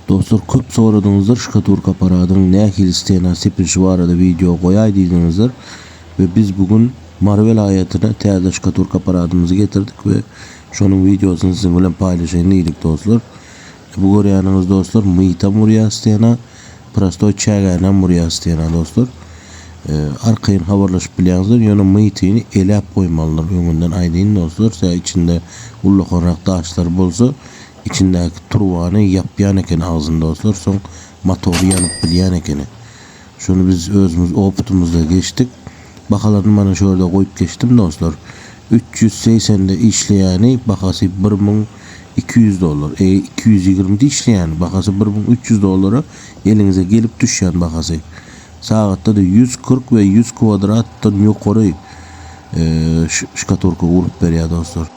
Dostlar köp soradyňyzlar şkaturka aparadyň nähili stena sepilşi barada wideo goýaý diýdiňizler we biz bu gün Mary welaýatyna täze şkaturka aparadymyzy getirdik we şonuň wideosyny siziň bilen paýlaşaýyn diýdik dostlar. Bu görýäniňiz dostlar mytam urýar stena prostoý çägänem urýar stena dostlar. Arkaýyn habarlaşyp bilýäňizler ýöne mytyny eläp goýmalydyr öňünden aýdýyn dostlar sä içinde ullakanrak daşlar bolsa Içindäki turbany ýapýan eken agzyny dostlar soň motory ýanyp bilýän ekeni. Şony biz özümiz opytymyzda geçdik. Bahalaryny mana şu ýerde goýup geçdim dostlar. 380 de işleýäni bahasy 1200 dollar. E 220 de işleýäni bahasy 1300 dollara eliňize gelip düşýän bahasy. Sagatda-da 140 we 100 kwadratdan ýokary şkaturka urup berýär dostlar.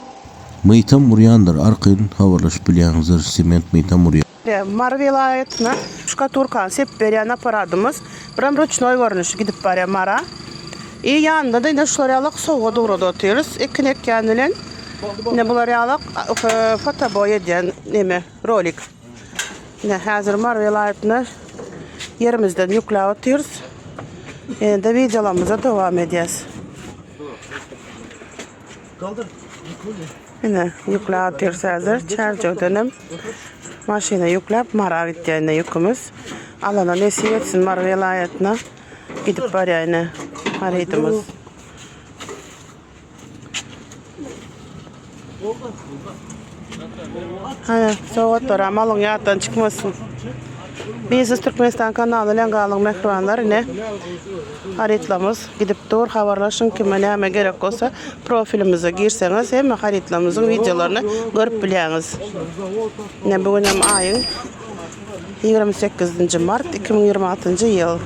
Mytam urýandyr arkaýyn habarlaşyp bilýäňizdir sement mytam urýar. Mary welaýatyna şkaturkany sepip berýän apparadymyz biram ruçnoý görnüşi gidip barýar Mara. I ýanynda-da ine şular ýalak sowgat ugradyp otyrys. Ekin ekýän bilen ine bular ýalak fotoboý edýän neme rolik. Ine häzir Mary welaýatyna ýerimizden ýükläp otyrys. Ýene-de wideolarymyza dowam edýäs. Ine, ýükläp otyrys häzir. Çärjewdenem maşyna ýükläp Mara gitýär ine ýükümiz. Allana nesip etsin Mary welaýatyna gidip barýar ine harydymyz. Hany, sowgatlaram alyň ýatdan çykmasyn. Biznes Türkmenistan kanaly bilen galyň mähribanlar ine harytlarymyz gidip dur habarlaşyň kime näme gerek bolsa profilimize girseňiz hemme harytlarymyzyň wideolaryny görüp bilýäňiz. Ine bu günem aýyň 28-nji mart 2026-njy ýyl.